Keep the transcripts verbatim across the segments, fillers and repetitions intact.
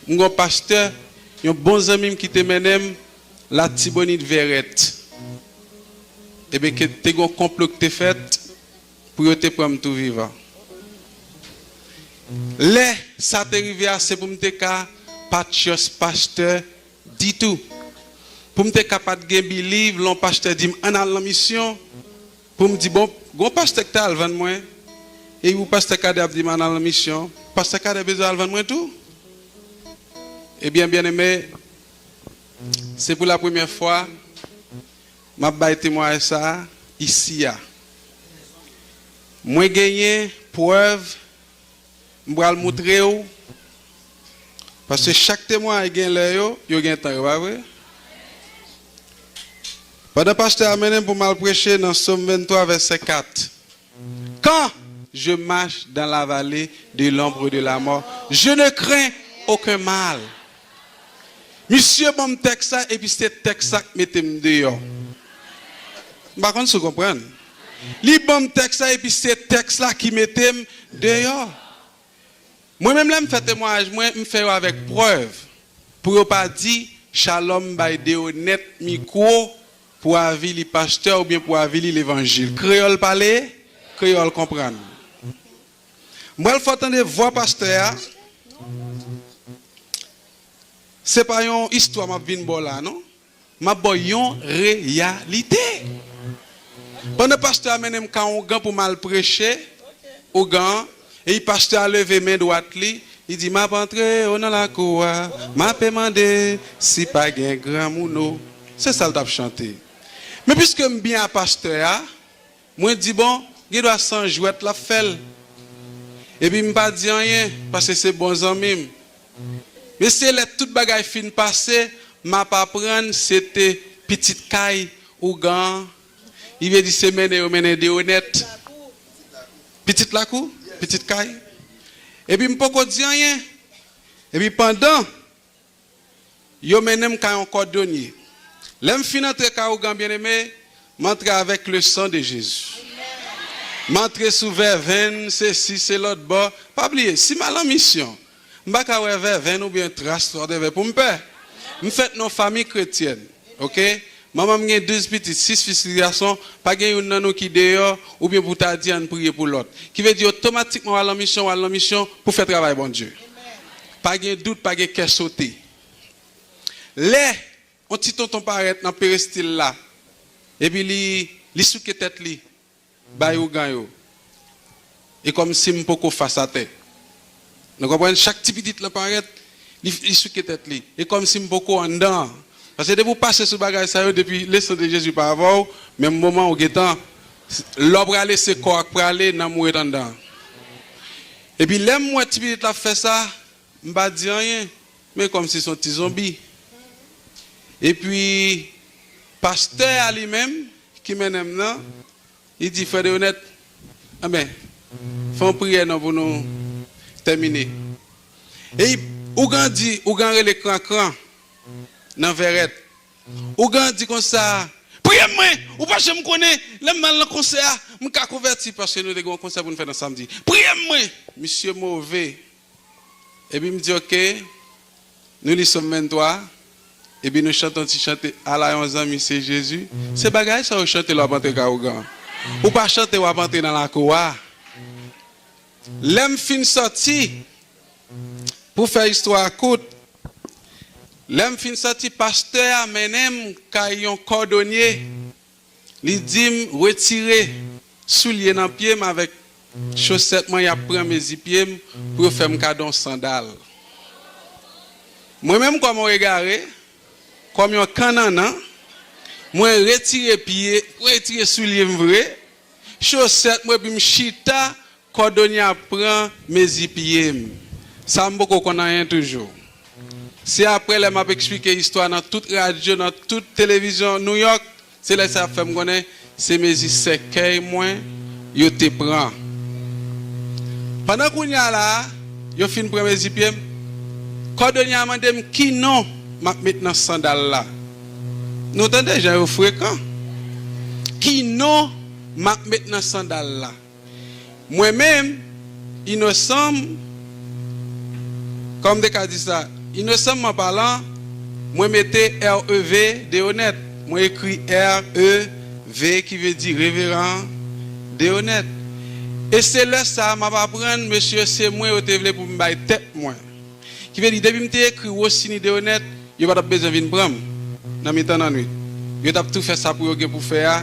M gen yon pastè, yon bon zanmi m ki te mennen m Latibonit Vèrèt. Ebyen, ke te gen yon konplo ki te fèt pou yo te pran m tou vivan. Lè sa te rive a, se pou m te ka pa t chans pastè ditou. Pou m te ka pa t gen biliv, lè yon pastè di m, "Ann al nan misyon," pou m di, "Bon, gon pastè k ta al vann mwen, e pou pastè Kadè ap di m ann al nan misyon, pastè Kadè bezwen al vann mwen tou." Ebyen, byeneme, se pou lapremyè fwa m ap bay temwayaj sa a isi a. Mwen genyen prèv, m pral moutre w, paske chak temwayaj gen lè yo, yo gen tan yo, pa vre? Pandan pastè a mennen m pou m al preche nan Sòm venntwa, vèsè kat, "Quand je marche dans la vallée de l'ombre de la mort, je ne crains aucun mal." Misye ban m tèks sa, epi se tèks sa k mete m deyò. M pa konn si w konprann. Li ban m tèks sa, epi se tèks la ki mete m deyò. Mwen menm, lè m fè temwayaj mwen, m fè yo avèk prèv. Pou yo pa di, "Shalom bay Deonèt mikwo pou avili pastè oubyen pou avili levanjil." Kreyòl pale, kreyòl konprann. M pral fè w tande vwa pastè a. Se pa yon istwa m ap vin ba w la, non. M ap ba w yon reyalite. Pandan pastè a mennen m ka ougan pou m al preche ougan an, epi pastè a leve men dwat li, li di, "M ap antre o nan lakou a, m ape mande si pa gen granmoun o." Se sa l t ap chante. Men piske m byen a pastè a, mwen di, "Bon, gen dwa se yon jwèt l ap fè l." Epi m pa di anyen, paske se bon zanmi m. Men se lè tout bagay fin pase, m ap aprann se te pitit kay ougan an. Li vle di se mennen yo mennen Deonèt. Pitit lakou, pitit kay. Epi m poko di anyen. Epi pandan yo mennen m kay yon kòdonye. Lè m fin antre kay ougan, byeneme, m antre avèk le sang de Jésus. M antre sou vèvenn, sesi, se lòt bò. Pa bliye, si m al an misyon, m pa ka wè vèvenn oubyen tras, whatever, pou m pè. M fèt nan yon fanmi kretyèn, oke? Manman m gen douz pitit, sis fi, sis gason, pa gen youn nan nou ki deyò, oubyen pou ta di ann priye pou lòt. Ki vle di otomatikman w al nan misyon, w al nan misyon pou fè travay Bondye. Pa gen dout, pa gen kè sote. Lè yon ti tonton parèt nan perestil la, epi li, li souke tèt li, bay ougan yo. E kòmsi m poko fas atè. Nou konprann? Chak ti pitit lan parèt, li, li souke tèt li. E kòmsi m poko anndan an. Paske depi w pase sou bagay sa yo, depi le sang de Jésus pa avè w, menm moman ou gentan, lè w prale, se kò a k prale, nanm ou ret anndan an. Epi lè m wè ti pitit la ap fè sa, m pa di anyen, men kòmsi se yon ti zonbi. Epi, pastè a li menm, ki mennen m nan, li di, "Frè Deonèt, anben, fè yon priyè non pou nou tèmine." E ougan di, ougan rele Krankran nan Vèrèt. Ougan di konsa, "Priye m mwen, ou pa janm konnen, lè m al nan konsè a, m ka konvèti," paske nou te gen yon konsè pou nou fè nan samdi. "Priye m mwen." Misye move. Epi m di, "Oke." Nou li Sòm venntwa, epi nou chante yon ti chante, "Ala yon zanmi se Jezi." Se bagay sa yo chante lè w ap antre kay ougan. Ou pa chante w ap antre nan lakou a. Lè m fin sòti, pou fè istwa a kout, lè m fin sòti, pastè a mennen m kay yon kòdonye. Li di m retire soulye nan pye m avèk chosèt mwen, y ap pran mezi pye m pou yo fè m kado yon sandal. Mwen menm, kòm yon egare, kòm yon kannannan, mwen retire pye, mwen retire soulye m vre, chosèt mwen, epi m chita, kòdonye a pran mezi pye m. Sa m poko konn anyen toujou. Se apre lè m ap eksplike istwa nan tout radyo, nan tout televizyon New York, se lè sa y ap fè m konnen se mezi sèkèy mwen yo te pran. Pandan kounye a la a, yo fin pran mezi pye m, kòdonye a mande m ki non m ap met nan sandal la. Nou tande jan yo frekan. Ki non m ap met nan sandal la? Mwen menm, inosan m, Kòman m te ka di sa? Inosanman palan, mwen mete R E V, Deonèt. Mwen ekri R E V, ki vle di Reveran Deonèt. E se lè sa a m ap aprann, mesye, se mwen yo te vle pou m bay tèt mwen. Ki vle di, depi m te ekri Rosiny Deonèt, yo pa t ap bezwen vin pran m nan mitan lannwit. Yo t ap tou fè sa pou yo gen pou fè a,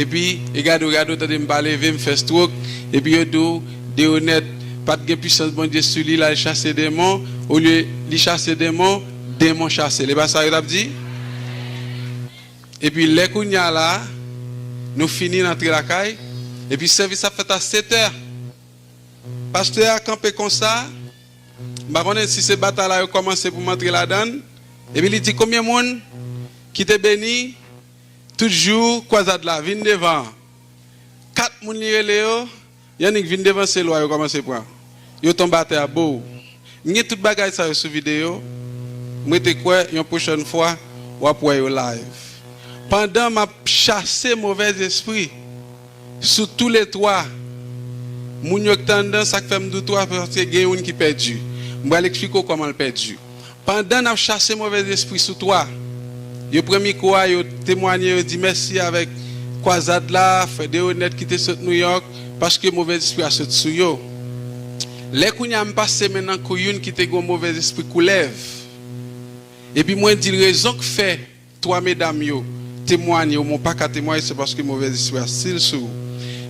epi, e gade w, gade w, tande m pa leve, m fè stroke, epi yo di w, Deonèt pa t gen pisans Bondye sou li, l al chase denmon, olye li chase denmon, denmon chase l. E pa sa yo t ap di? Epi lè kounye a la, nou fini, n antre lakay, epi sèvis ap fèt a sèt è. Pastè a kanpe konsa, m pa konnen si se batay la yo kòmanse pou m antre ladan l, epi li di, "Konbyen moun ki te beni tout jou kwazad la, vin devan an?" Kat moun li rele yo, y annik vin devan, se lwa yo kòmanse pran. Yo tonbe atè a, bow. M gen tout bagay sa yo sou videyo. Mwen te kwè yon pwochèn fwa, w ap wè yo live. Pandan m ap chase movèzespri sou toulètwa, moun yo k te anndan, sa k fè m di w twa, paske gen youn ki pèdi. M pral eksplike w kòman l pèdi. Pandan n ap chase movèzespri sou twa, yo pran mikwo a, yo temwanye, yo di mèsi avèk kwazad la, frè Deonèt ki te sot Nouyòk, paske movèzespri a sot sou yo. Lè kounye a m pase men nan kou youn ki te gen yon movèzespri koulèv. Epi mwen di l rezon k fè twa medam yo temwanye w, men w pa ka temwanye, se paske movèzespri a still sou ou.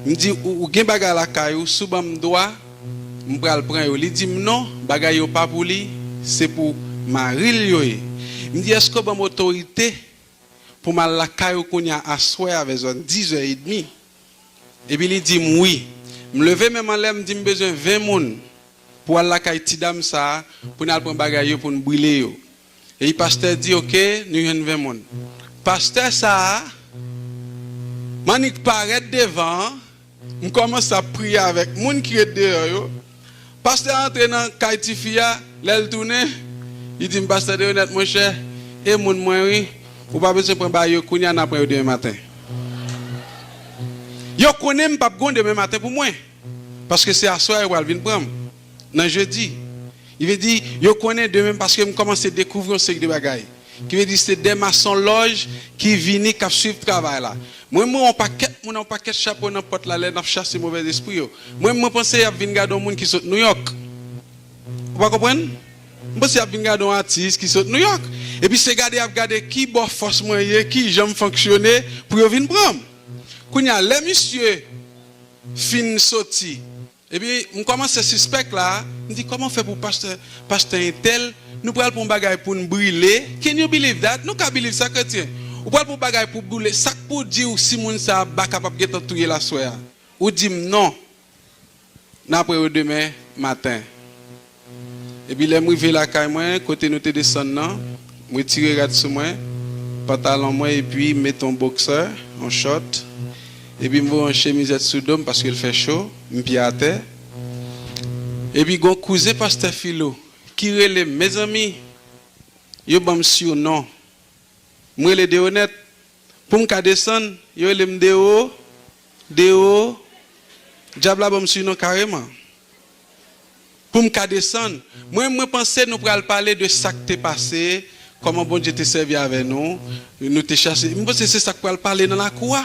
M di, ou, ou gen bagay lakay ou, si w ban m dwa, m pral pran yo. Li di m non, bagay yo pa pou li, se pou mari l yo ye. M di, èske w ban m otorite pou m al lakay ou kounye a aswè a vè zòn dizè edmi? Epi li di m wi. M leve men m anlè, m di m bezwen ven moun pou al lakay ti dam sa a, pou n al pran bagay yo, pou n brile yo. Epi pastè di, oke, nou jwenn ven moun. Pastè sa a, m annik parèt devan an, m kòmanse ap priye avèk moun ki ret deyò yo. Pastè a antre nan kay tifi a, lè l tounen, li di m, "Pastè Deonèt, monchè, e moun mwen wi, ou pa bezwen pran bagay yo kounye a, n a pran yo demen maten." Yo konnen m p ap gen demen maten pou mwen, paske se aswè a yo pral vin pran m, nan jedi. Li vle di, yo konnen demen, paske m kòmanse dekouvri yon seri de bagay. Ki vle di se de masonlòj ki vini, k ap swiv travay la. Mwen, mwen, yon pakèt moun, yon pakèt chapo nan pòt la, lè n ap chase movèzespri yo. Mwen, mwen panse y ap vin gade yon moun ki sot Nouyòk. Ou pa konprann? M panse y ap vin gade yon atis ki sot Nouyòk. Epi se gade y ap gade ki bò fòs mwen ye, ki jan m fonksyone, pou yo vin pran m. Kounye a, lè misye fin soti, epi m kòmanse sispèk la, m di, "Kòman fè pou pastè, pastè entèl, nou pral pran bagay pou n brile? Can you believe that?" Nou ka believe sa, kretyen. Ou pral pran bagay pou brile, sa k pou di w si moun sa a baka p ap gentan touye l aswè a? Ou di m non, n a pran yo demen maten. Epi lè m rive lakay mwen, kote nou te desann nan, m retire rad sou mwen, pantalon mwen, epi m mete yon boksè, yon chòt. Epi m voye yon chemizèt sou do m paske l fè cho, m pye atè. Epi gon kouzen pastè Filo ki rele m, mezanmi, yo ban m sinon. M rele Deonèt. Pou m ka desann, yo rele m Deo, Deo. Dyab la ban m sinon kareman. Pou m ka desann, mwen, mwen panse nou pral pale de sa k te pase, kòman Bondye te sèvi avè nou, nou te chase. M panse se sa k pral pale nan lakou a.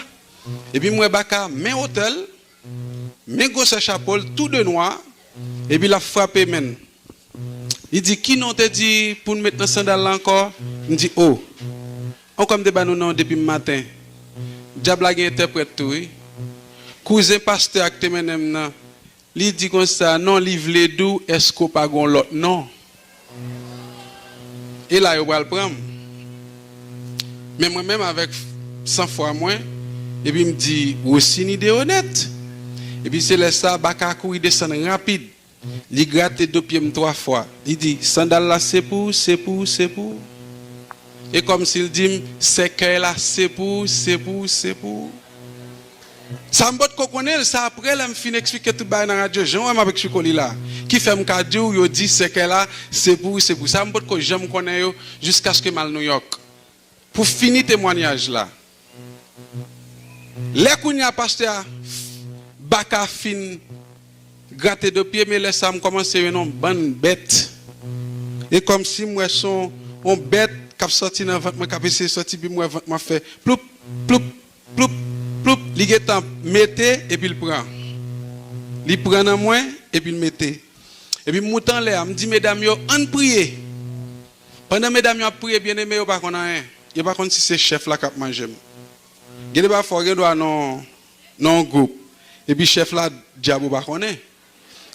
Epi m wè baka men wotè l, men gwosè chapo l, tou de nwa, epi l ap frape men l. Li di, "Ki non w te di pou n met nan sandal la ankò?" M di, "O, ankò m te ba nou non depi m maten." Dyab la gen entèprèt tou, wi. Kouzen pastè a k te mennen m nan, li di konsa, "Non, li vle di w, èske w pa gen yon lòt non?" E la yo pral pran m. Men mwen menm avèk sanfwa mwen, epi m di, "Wosini Deonèt." Epi se lè sa, baka a kouri desann rapid. Li grate do pye m twa fwa. Li di, "Sandal la se pou ou, se pou ou, se pou ou." E kòmsi l di m, "Sèkèy la se pou ou, se pou ou, se pou ou." Sa m potko konnen l, sa apre lè m fin eksplike tout bagay nan radyo, jan w wè m ap eksplike w li la, ki fè m ka di w, yo di sèkèy la, se pou ou, se pou ou. Sa m potko janm konnen yo, jiskaske m al Nouyòk. Pou fini temwanyaj la, lè kounye a pastè a, baka fin grate do pye, men lè sa a m kòmanse wè yon bann bèt. E kòmsi m wè se yon, yon bèt k ap sòti nan vant mwen, k ap eseye sòti, epi m wè vant mwen ap fè ploup, ploup, ploup, ploup. Li gentan mete, epi l pran. Li pran nan mwen, epi l mete. Epi m moute anlè a, m di medam yo, ann priye. Pandan medam yo ap priye, byeneme, yo pa konn anyen. Yo pa konn si se chèf la k ap manje m. Gen de pafwa, w gen dwa nan, nan yon gwoup. Epi chèf la, dyab ou pa konnen.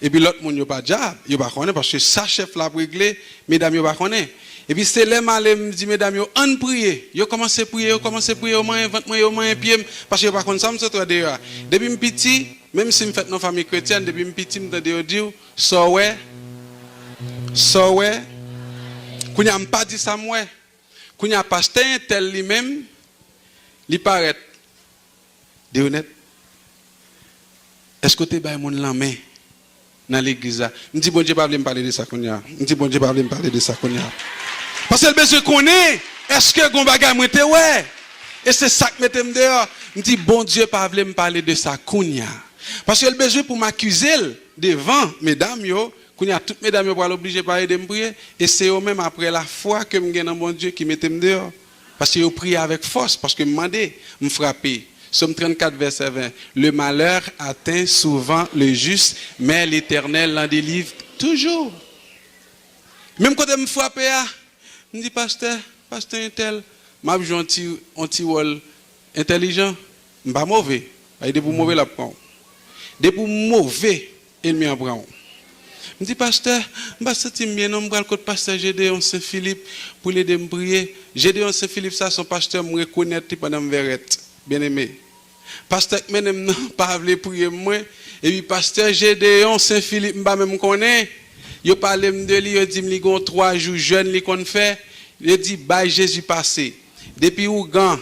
Epi lòt moun yo pa dyab, yo pa konnen, paske sa chèf la ap regle, medam yo pa konnen. Epi se lè m ale, m di medam yo, ann priye. Yo kòmanse priye, yo kòmanse priye, yo manyen vant mwen, yo manyen pye m, paske yo pa konn sa m sot wè deyò a. Depi m piti, menm si m fèt nan fanmi kretyèn, depi m piti, m tande yo di w, sa w wè, sa w wè. Kounye a, m pa di sa m wè. Kounye a, pastè entèl li menm, li parèt. Deonèt, èske w te bay moun lanmen nan legliz la? M di, Bondye pa vle m pale de sa kounye a. M di, Bondye pa vle m pale de sa kounye a. Paske l bezwen konnen, èske gon bagay mwen te wè? E se sa k mete m deyò. M di, Bondye pa vle m pale de sa kounye a. Paske l bezwen pou m akize l devan medam yo. Kounye a, tout medam yo pral oblije pa ede m priye. E se yo menm, apre lafwa ke m gen nan Bondye, ki mete m deyò. Paske yo priye avèk fòs, paske m mande, m frape. Sòm trannkat, vèsè ven. Le malheur atteint souvent le juste, mais l'Éternel l'en délivre toujours. Menm kote m frape a, m di, pastè, pastè entèl, m ap jwe yon ti, yon ti wòl entèlijan. M pa move. Ay, depi w move, l ap pran w. Depi w move, enmi an pran w. M di, pastè, m pa santi m byen non, m pral kot pastè Gédéon Saint Philippe pou l ede m priye. Gédéon Saint Philippe sa, se yon pastè m rekonèt li pandan m vèrèt. Byeneme. Pastè k mennen m nan pa vle priye m mwen. Epi pastè Gédéon Saint Philippe, m pa menm konnen. Yo pale m de li, yo di m li gen yon twa jou jèn li konn fè. Yo di, bay Jezi pase. Depi ougan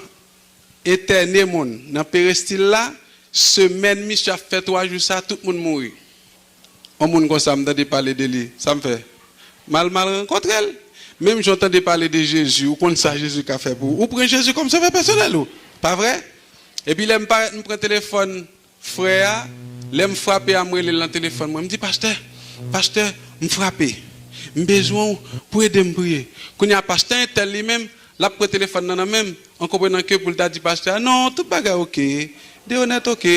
entène moun nan perestil la, semèn misye ap fè twa jou sa, tout moun mouri. Yon moun konsa, m tande pale de li, sa m fè? M al, m al rankontre l. Menm jan w tande pale de Jezi, ou konn sa Jezi ka fè pou ou. Ou pran Jezi kòm sovè pèsonèl ou. Pa vre? Epi lè m parèt, m pran telefòn frè a, lè m frape a, m rele l nan telefòn mwen. M di, pastè, pastè, m frape. M bezwen w pou ede m priye. Kounye a, pastè entèl li menm, l ap pran telefòn nan nan men m, an konprenan ke pou l ta di pastè a, non, tout bagay oke, Deonèt oke.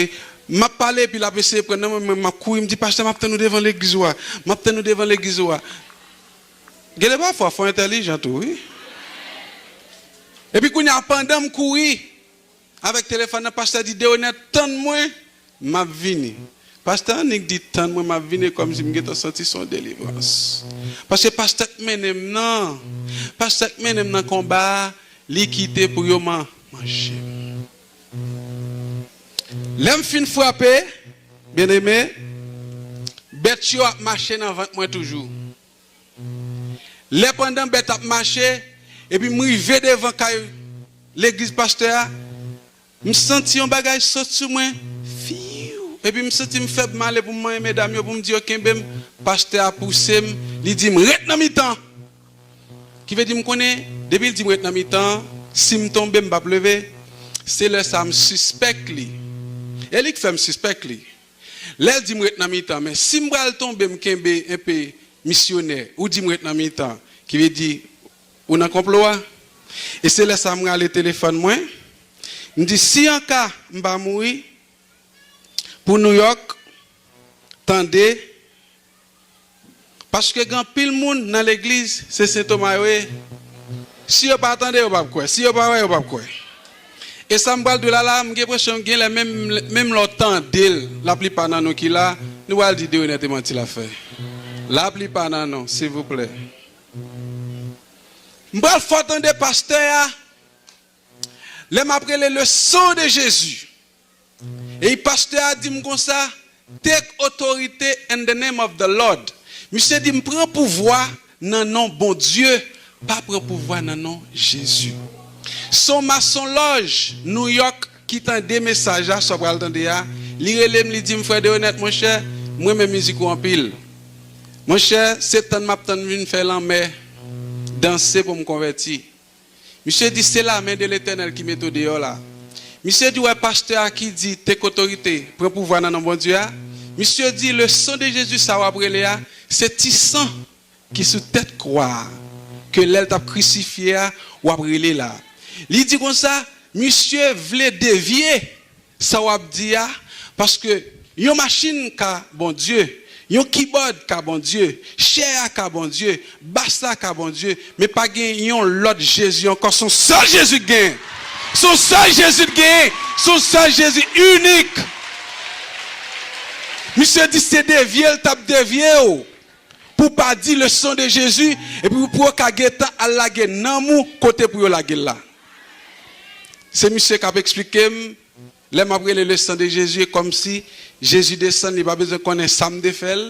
M ap pale, epi l ap eseye pran nan men mwen, m ap kouri, m di, pastè, m ap tann ou devan legliz ou a. M ap tann ou devan legliz ou a. Gen de pafwa, fò entèlijan tou, wi. Epi kounye a, pandan m kouri, avèk telefòn nan, pastè di, Deonèt, tann mwen, m ap vini. Pastè annik di, tann mwen, m ap vini, kòmsi m gentan santi se yon delivrans. Paske pastè k mennen m nan, pastè k mennen m nan konba a, li kite pou yo man-, manje m. Lè m fin frape, byeneme, bèt yo ap mache nan vant mwen toujou. Lè pandan bèt ap mache, epi m rive devan kay legliz pastè a, m santi yon bagay sot sou mwen, fiw, epi m santi m fèb, m ale pou m manyen medam yo, pou m di yo kenbe m, pastè a pouse m, li di m, ret nan mitan. Ki vle di m konnen, depi l di m ret nan mitan, si m tonbe, m p ap leve, se lè sa a m sispèk li. E li k fè m sispèk li. Lè l di m ret nan mitan, men si m pral tonbe, m kenbe enpe misyonè, ou di m ret nan mitan, ki vle di ou nan konplo a. E se lè sa a m rale telefòn mwen, m di, si an ka m pa mouri, pou Nouyòk, tande, paske gen anpil moun nan legliz, se Sen Toma yo ye. Si yo pa tande, yo p ap kwè. Si yo pa wè, yo p ap kwè. E sa m pral di w la la, m gen enpresyon gen lè menm, menm lè w tande l, laplipa nan nou ki la, nou pral di Deonèt e manti l ap fè. Laplipa nan nou, silvouplè. M pral fè w tande pastè a, lè m ap rele le sang de Jésus. E pastè a di m konsa, take authority in the name of the Lord. Misye di m pran pouvwa nan non Bondye, pa pran pouvwa nan non Jezi. Se yon masonlòj Nouyòk ki tande mesaj la, sa w pral tande a. Li rele m, li di m, frè Deonèt, monchè, m renmen mizik ou anpil. Monchè, se tann m ap tann vin fè lanmè, danse pou m konvèti. Misye di, se lamen de Letènèl ki mete w deyò la. Misye di, w wè pastè a ki di, take otorite, pran pouvwa nan non Bondye a. Misye di, le sang de Jésus sa w ap rele a, se ti san ki sou tèt kwa a, ke lè l t ap krisifye a, w ap rele la. Li di konsa, misye vle devye sa w ap di a, paske yon machin ka Bondye, yon kibòd ka Bondye, chè a ka Bondye, bas la ka Bondye, men pa gen yon lòt Jezi ankò, se yon sèl Jezi k genyen. Se yon sèl Jezi k genyen. Se yon sèl Jezi inik. Misye di se devye l t ap devye w pou w pa di le sang de Jésus, epi pou yo ka gentan al lage nanm ou kote pou yo lage l la. Se misye k ap eksplike m, lè m ap rele le sang de Jésus, e kòmsi Jezi desann, li pa bezwen konnen sa m te fè l,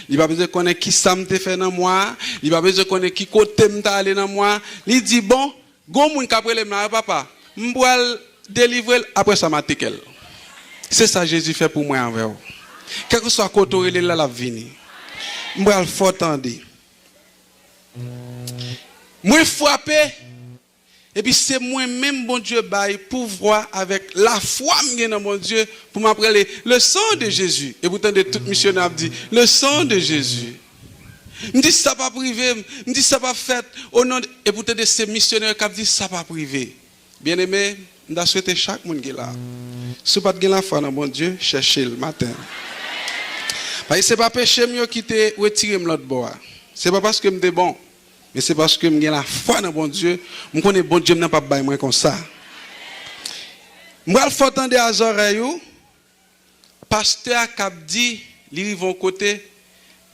li pa bezwen konnen ki sa m te fè nan mwa a, li pa bezwen konnen ki kote m t ale nan mwa a. Li di, bon, gon moun k ap rele m la, wi, papa, m pral delivre l, apre sa m atake l. Se sa Jezi fè pou mwen avè w. Kèlkeswa kote w rele l la, l ap vini. M pral fè w tande. Mwen frape, epi se mwen menm Bondye bay pouvwa avèk lafwa m gen nan Bondye pou m ap rele le sang de Jésus. Epi w tande tout misyonè ap di, le sang de Jésus. M di sa p ap rive m, m di sa p ap fèt, o non, epi w tande se misyonè k ap di sa p ap rive. Byeneme, m ta swete chak moun ki la, si w pa t gen lafwa nan Bondye, chèche l maten an. Paske se pa peche m yo ki te retire m lòt bò a. Se pa paske m te bon, men se paske m gen lafwa nan Bondye. M konnen Bondye m nan p ap bay mwen konsa. M pral fè w tande a zòrèy ou. Pastè a k ap di, li rive yon kote,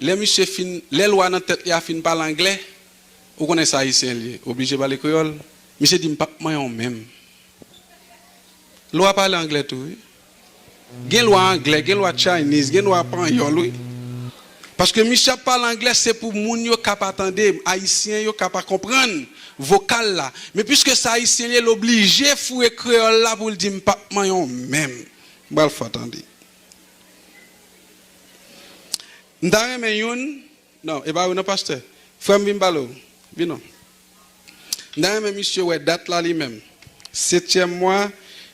lè misye fin, lè lwa nan tèt li a fin pale anglè, ou konnen se ayisyen li ye, oblije pale kreyòl, misye di, "M p ap manyen w menm." Lwa pale anglè tou, wi. Gen lwa anglè, gen lwa Chinese, gen lwa panyòl, wi. Paske misye ap pale anglè, se pou moun yo ka pa tande, ayisyen yo ka pa konprann vokal la. Men piske se ayisyen li ye, l oblije foure kreyòl la pou l di, "M p ap manyen w menm." M pral fè w tande. M ta renmen youn, non, e pa ou non, pastè. Frè m, vin pale w. Vin non. M ta renmen misye wè dat la li menm. Setyèm mwa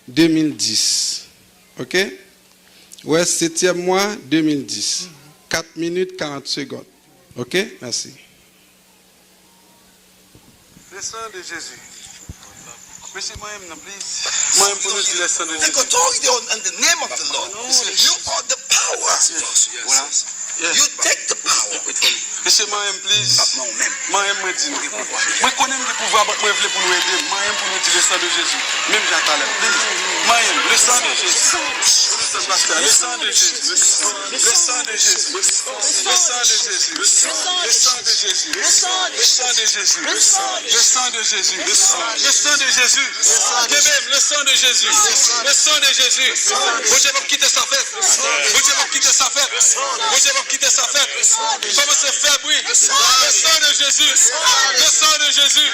de mil dis. Oke? Wè, setyèm mwa de mil dis. Kat minit, karant segonn. Oke? Mèsi. Le sang de Jésus. Mesye, manyen m nan, please. Manyen m pou nou di le sang de Jésus. Take authority on, on the name of the Lord. You are the power. Voilà. You take the power. Mesye, manyen m, please. Manyen m, mwen di nou. Mwen konnen m gen pouvwa, but mwen vle pou nou ede m. Manyen m pou nou di le sang de Jésus. Menm jan talè. Please. Manyen m. Le sang de Jésus. Le sang de Jésus. Le sang de Jésus. Le sang de Jésus. Le sang de Jésus. Le sang de Jésus. Le sang de Jésus. Le sang de Jésus. Le sang de Jésus. Le sang de Jésus. Kenbe m, le sang de Jésus. Le sang de Jésus. Bondye p ap kite sa fèt. Bondye p ap kite sa fèt. Bondye p ap kite sa fèt. Kòmanse fè bri. Le sang de Jésus. Le sang de Jésus.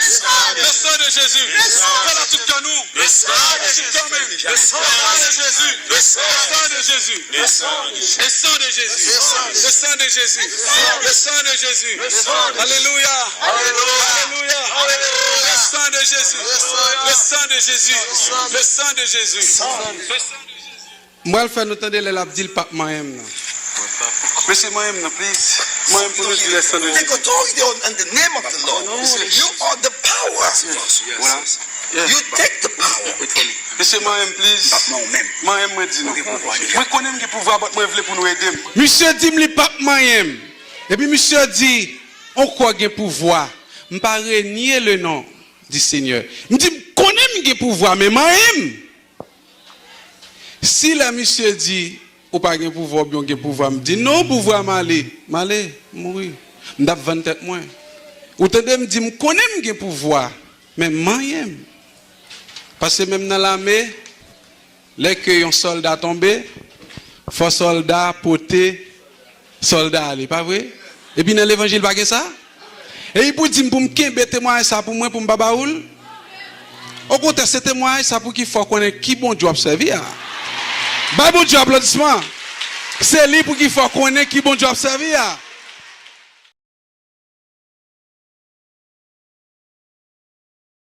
Le sang de Jésus. Fè la tout kè nou. Le sang de Jésus. Le sang de Jésus. Le sang de Jésus. Le sang de Jésus. Le sang de Jésus. Le sang de Jésus. Alléluia. Alléluia. Le sang de Jésus. Le sang de Jésus. Le sang de Jésus. Mwen fè nou tande lè l ap di l p ap manyen m nan. Mesye, manyen m nan, please. Manyen m pou nou di le sang de Jésus. Take authority on, on the name of the Lord. You are the power. Voilà. You take the power. Mesye, manyen m, please. Manyen m, mwen di nou. Mwen konnen m gen pouvwa, but mwen vle pou nou ede m. Misye di m li p ap manyen m. Epi misye di, on kwè gen pouvwa. M pa renye le non di Senyè. M di, m konnen m gen pouvwa, men manyen m. Si lè misye di, ou pa gen pouvwa oubyen ou gen pouvwa, m di, non, pouvwa m ale, m ale, m mouri. M t ap vann tèt mwen. Ou tande m di, m konnen m gen pouvwa, men manyen m. Paske menm nan lame, lè ke yon sòlda tonbe, fò sòlda pote sòlda a li, pa vre? Epi nan levanjil pa gen sa? Epi pou di m pou m kenbe temwayaj sa pou mwen, pou m pa ba ou l? Okontrè, se temwayaj sa pou ki fè w konnen ki Bondye w ap sèvi a. Bay Bondye aplodisman. Se li pou ki fè w konnen ki Bondye w ap sèvi a.